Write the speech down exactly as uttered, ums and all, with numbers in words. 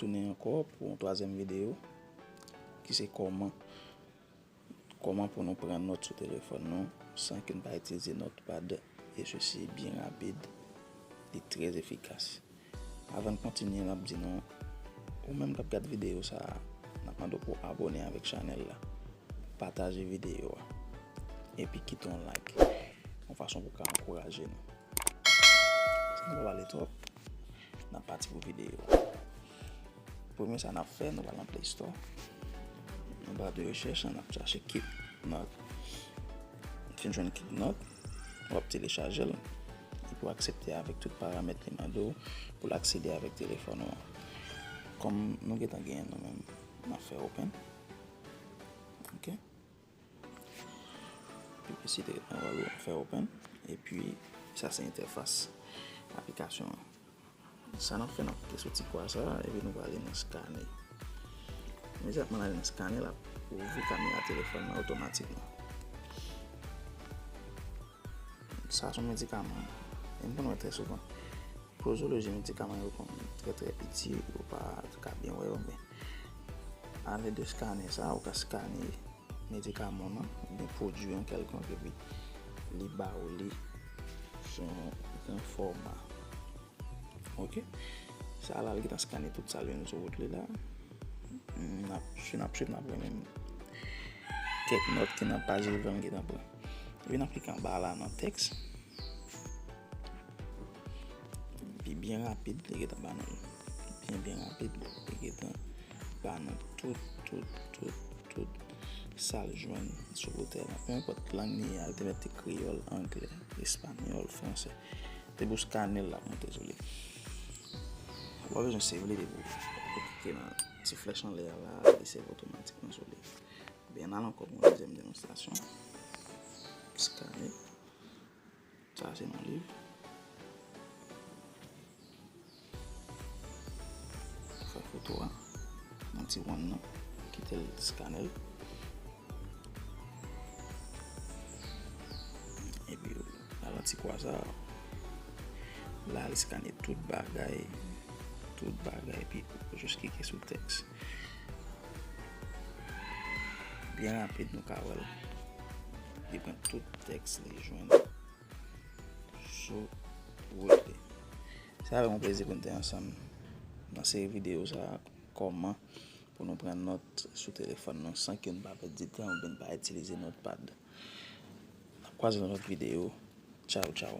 tounen ankò pou yon twazyèm videyo ki se kòman, kòman pou nou pran nòt sou telefòn nou san ke n pa itilize notepad, e sesi byen rapid, li trè efikas. Avan n kontinye, n ap di nou, ou menm k ap gad videyo sa a, n ap mande w pou w abòne avèk chanèl la, pataje videyo a, epi kite yon like, yon fason pou w ka ankouraje nou. San nou pa pale twòp, n ap pati pou videyo a. Premye sa n ap fè, nou pral nan Play Store. Nan ba de rechèch la, n ap chache Keep Note. Fin jwenn Keep Note, w ap telechaje l. Epi w aksepte avèk tout paramèt li mande w pou l aksede avèk telefòn ou an. Kòm nou gentan genyen nou menm, n ap fè open. Ok. Piblisite an wè l fè open. Epi sa se entèfas aplikasyon an. Sa n ap fè, n ap klike sou ti kwa sa a, epi nou prale nan skane. Imedyatman n ale nan skane, l ap ouvri kamera telefòn nan otomatikman. Sa se yon medikaman. E m konn wè trè souvan. Pozoloji medikaman yo konn trè, trè piti, ou pa ka byen wè yo, men alèd de skanè sa, ou ka skane medikaman nan, oubyen pwodui an kèlkonk, epi li ba ou li sou yon gran fòma. Ok? Sa la, li gentan skane tout sa l jwenn sou wout li la. N ap, si n ap swiv, n ap wè menm kèk nòt ki nan paj li menm gentan pran. Epi n ap klike anba la nan tèks. Epi byen rapid, li gentan ba nou l. Byen, byen rapid, li gentan ba nou tout, tout, tout, tout sa l jwenn sou wotè la. Pe enpòt lang li ye a, li te mete kreyòl, anglè, espanyòl, fransè. Depi w skane l, l ap monte sou li. Ou pa bezwen save li, depi w klike nan ti flèch anlè a la, li save otomatikman sou li. Ebyen, n al ankò pou yon dezyèm demonstrasyon. Skane. Sa se yon liv. Fè foto a nan ti wonn nan, kite l skane l. Epi, al nan ti kwa sa a. La, li skane tout bagay, tout bagay, epi ou jis klike sou tèks. Byen rapid, nou ka wè l. Li pran tout tèks li jwenn sou wout li. Se avèk yon plezi pou n te ansanm nan seri videyo sa a, kòman pou nou pran nòt sou telefòn nou san ke n pa pèdi tan oubyen n pa itilize notepad. N ap kwaze nan lòt videyo. Tchaw, tchaw.